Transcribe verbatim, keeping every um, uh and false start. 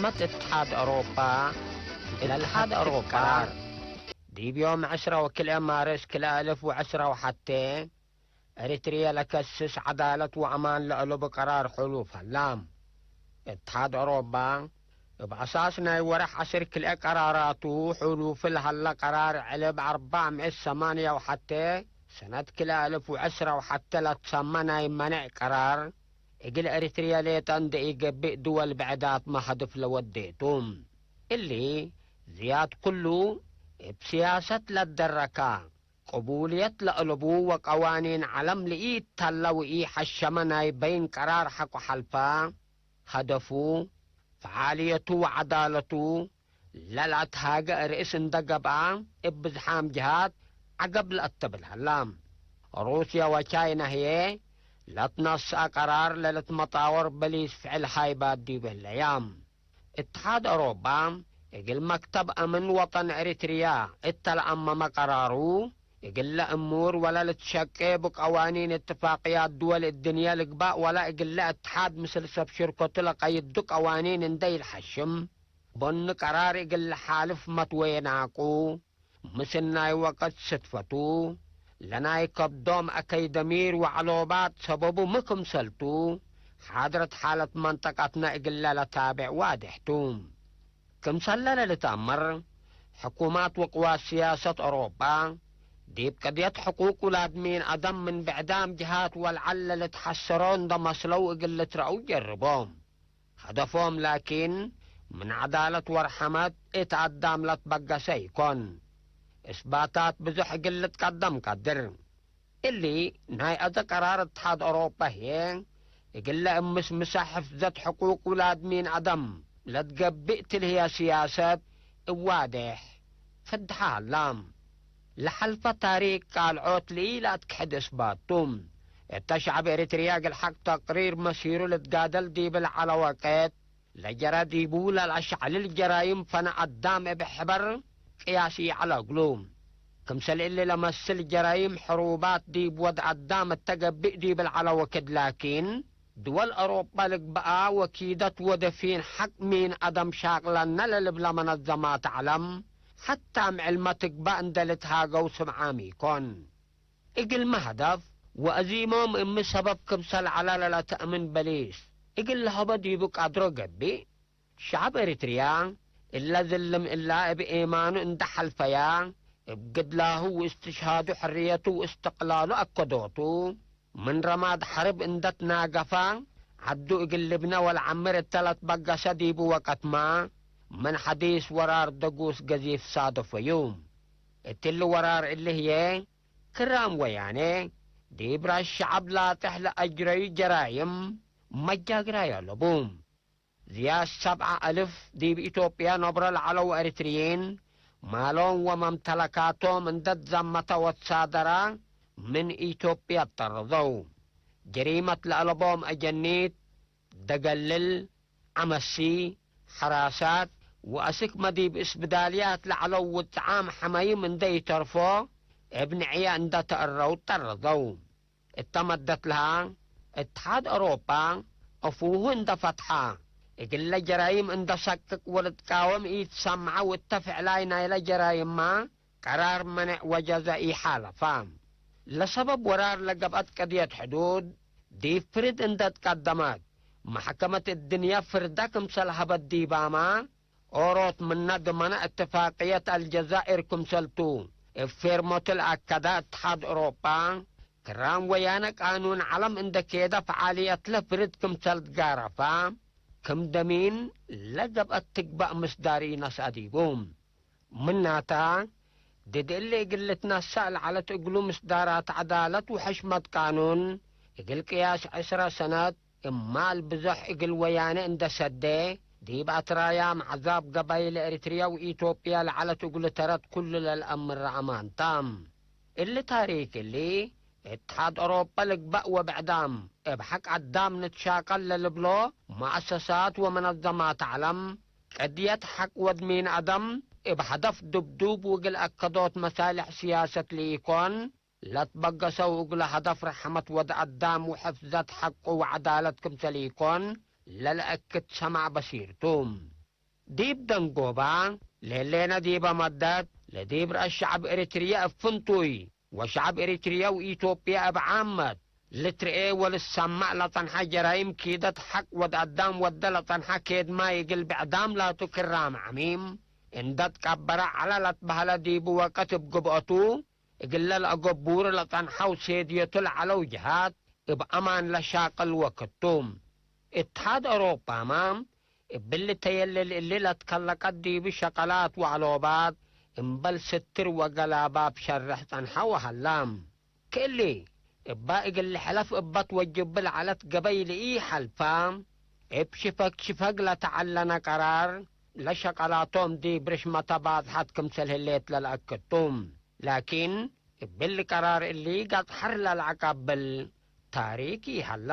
መሐከመት እትሓድ አውሮፓ፣ እትሓድ አውሮፓ፣ ቀራር ዲብ ዮም ዕስራ ወክልኤ ማርስ ክልኤ አልፍ ወዕስራ ወሐቴ፣ ኤሪትርየ ለከስስ ዐዳለት ወአማን ለአለቡ ቀራር ሕሉፍ ሀላ። እትሓድ አውሮፓ፣ እብ አሳስ ናይ ወርሕ ዐስር ክልኤ ቀራራቱ፣ ሕሉፍ ለሀለ ቀራር ዕልብ አርበዕ ምእት ሰማንያ ወሐቴ ሰነት ክልኤ አልፍ ወዕስራ ወሐቴ ለትሰመ ናይ መኔዕ ቀራር፣ እግል ኤሪትርየ ሌጠ እንዴ ኢገብእ ድወል ብዕዳትመ ሀድፍ ለወዴቱ። እሊ ዝያድ ክሉ እብ ስያሰት ለደረካ፣ ቅቡልየት ለአለቡ ወቀዋኒን ዐለም ለኢተለ ወኢሐሸመ ናይ በይን ቀራር ሐቆ ሐልፈ፣ ሀደፉ፣ ፈዓልየቱ ወዐዳለቱ ለለአትሃገ ርእስ እንደ ገብአ፣ እብ ብዝሓም ጀሃት ዐገብ ለአተብል ሀላ። ሩስየ ወቻይነ ህዬ፣ ለትነስአ ቀራር ለልትመጣወር በሊስ ፍዕል ሃይባት ዲብ ህለያ። እትሓድ አውሮፓ፣ እግል መክተብ አምን ወጠን ኤሪትርያ እተ ለአመመ ቀራሩ፣ እግለ እሙር ወለ ልትሸቄ ብቀዋኒን እትፋቅያት ድወል እድንየ ልግባእ ወለ እግለ እትሓድ ምስል ሰብ ሽርከቱ ለቀይዱ ቀዋኒን እንደ ኢልሐሽም፣ ቦኒ ቀራር እግል ለሓልፍ መትወየ ናቁ፣ ምስል ናይ ወቅት ስትፈቱ፣ ለናይ ከብዶም አከይ ደሚር ወዐሎባት ሰበቡ ሚ ክምሰልቱ፣ ሓድረት ሓለት መንጠቀትነ እግለ ለታቤዕ ዋዴሕ ቱ። ክምሰለ ለልትአመር፣ ሕኩማት ወቅዋት ስያሰት አውሮፓ፣ ዲብ ቅድየት ሕቁቅ ውላድ ሚን አደም ምን ብዕዳም ጅሃት ወልዐል ለልትሐሰሮ እንደ መስለው እግል ልትረአው ጀርቦ። ሀደፎም ላኪን፣ ምን ዐዳለት ወረሐመት እት አዳም ለትበገሰ ኢኮን። እስባታት ብዙሕ እግል ልትቀደም ቀድር። እሊ ናይ አዜ ቀራር እትሓድ አውሮፓ ህዬ፣ እግለ እምስምሰ ሕፍዘት ሕቁቅ ውላድ ሚን አደም ለትገብእ ትልህየ ስያሰት እብ ዋዴሕ ፈድሐ ሀላ። ለሐልፈ ታሪክ ቃልዖት ለኢለአትክሕድ እስባት ቱ። እተ ሸዐብ ኤሪትርየ እግል ሐቅ ተቅሪር መሲሩ ልትጋደል ዲብ ለዐለ ወቅት፣ ለጀረ ዲቡ ለለአሸዕልል ጀራይም ፈነ አዳም እብ ሕበር ቅያስ ኢዐለ እግሉ። ክምሰል እሊ ለመስል ጀራይም ሕሩባት ዲብ ወድ አዳም እተ ገብእ ዲብ ለዐለ ወክድ ላኪን፣ ድወል አውሮጳ ልግበአ ወኪደት ወደፊን ሐቅ ሚን አደም ሻቅለነ ለልብለ መነዘማት ዐለም፣ ሐታ እም ዕልመ ትግባእ እንደ ልትሃገው ስምዓም ኢኮን። እግልሚ ሀደፍ ወአዚሞም እሚ ሰበብ ክምሰል ዐለ ለለተአምን በሊስ እግል ለሀበ ዲቡ ቀድሮ ገብእ። ሸዐብ ኤሪትርያ እለ ዝልም እላ እብ ኤማኑ እንደ ሐልፈያ፣ እብ ግድላሁ ወእስትሽሃዱ ሕርየቱ ወእስትቅላሉ አከዶቱ። ምን ረማድ ሐርብ እንደ ትናገፈ፣ ዐዱ እግል ልብነ ወለዐምር እተ ለትበገሰ ዲቡ ወቀትመ፣ ምን ሐዲስ ወራር ደጉስ ገዚፍ ሳደፈዩ። እትሊ ወራር እሊ ህዬ፣ ክራም ወያኔ ዲብ ራስ ሸዐብ ላጥሕ ለአጅረዩ ጀራይም መጃግራ ያለቡ። ዝያድ ሰብዐ አልፍ ዲብ ኢትዮጵያ ነብሮ ለዐለው ኤሪትርዪን፣ ማሎም ወመምተለካቶም እንደ ትዘመተ ወትሳደረ ምን ኢትዮጵያ ጠረዘው። ጀሪመት ለአለቦም አጀኒት፣ ደገልል፣ ዐመሲ፣ ሐራሳት ወአስክመ ዲብ እስብዳልያት ለዐለው ውጽዓም ሐመይም እንደ ኢተርፎ፣ እብ ንዕየ እንደ ተአረው ጠረዘው። እተ መደት ለሃ፣ እትሓድ አውሮጳ አፉሁ እንደ ፈትሐ፣ እግለ ጀራይም እንደ ሰቅቅ ወልትቃወም ኢትሰምዐ ወእተ ፍዕላይ ናይለ ጀራይምመ ቀራር መኔዕ ወጀዘ ኢሓለፈ። ለሰበብ ወራር ለገብአት ቅድየት ሕዱድ ዲብ ፍርድ እንደ ትቀደመት፣ መሕከመት እድንየ ፍርደ ክምሰል ሀበት ዲባመ፣ ኦሮት ምነ ድመነ እትፋቅየት አልጀዛኢር ክምሰልቱ እብ ፌርመቱ ለአከደ እትሓድ አውሮጳ፣ ክራም ወያነ ቃኑን ዐለም እንደ ኬደ ፈዓልየትለ ፍርድ ክምሰል ትጋረፈ፣ ክም ደሚን ለገብአት ትግበእ ምስዳር ኢነስአ ዲቡ። ምናተ፣ ድድ እሊ እግል ልትነሰእ ለዐለት እግሉ ምስዳራት ዐዳለት ወሕሽመት ቃኑን፣ እግል ቅያስ ዕስረ ሰነት እማል ብዞሕ እግል ወያኔ እንደ ሰዴ፣ ዲብ አትራያም ዐዛብ ገባይል ኤሪትርያ ወኢትዮጵያ ለዐለት እግሉ ተረት ኩሉ ለልአምረ አማን ተ። እሊ ታሪክ እሊ፣ እትሓድ አውሮጳ ልግበእ ወብዕዳም እብ ሐቅ አዳም ንትሻቀል ለልብሎ መአሰሳት ወመነዘማት ዐለም፣ ቅድየት ሐቅ ወድ ሚን አደም እብ ሀደፍ ድብዱብ ውግል አከዶት መሳልሕ ስያሰት ለኢኮን፣ ለትበገሰው እግለ ሀደፍ ረሐመት ወድ አዳም ወሕፍዘት ሐቁ ወዐዳለት ክምሰል ኢኮን ለለአክድ ሰማዕ በሲር ቱ። ዲብ ደንጎባ፣ ለህሌነ ዲበ መደት፣ ለዲብ ረአስ ሸዐብ ኤሪትርየ እብ ፍንቱይ፣ ወሸዐብ ኤሪትርየ ወኢትዮጵየ እብ ዓመት፣ ልትርኤ ወልሰመዕ ለጸንሐ ጀራይም ኪደት ሐቅ ወድ አዳም ወደ ለጸንሐ ኬድ ማይ እግል ብዕዳም ላቱ ክራም ዐሚም እንደ ትቀበረ ዐለ ለትበህለ ዲቡ ወቅት እብ ግብአቱ፣ እግለ ለአገቡሩ ለጸንሐው ሴድየቱ ለዐለው ጀሃት እብ አማን ለሻቅል ወክቱ። እትሓድ አውሮፓመ፣ እብሊ ተየልል እሊ ለትከለቀት ዲቡ ሸቀላት ወአሎባት እምበል ስትር ወገላባብ ሸርሕ ጸንሐ ወሀላ። ክእሊ፣ እባ እግል ልሕለፍ እበ ትወጅብ ለዐለት ገበይ ለኢሐልፈ፣ እብ ሽፈግ ሽፈግ ለተዐለነ ቀራር፣ ለሸቀላቶም ዲብ ርሽመተ ባጽሐት ክምሰል ህሌት ለልአክድ ቱ። ላኪን፣ እብሊ ቀራር እሊ ገጽ ሐር ለለአቀብል ታሪክ ይሀላ።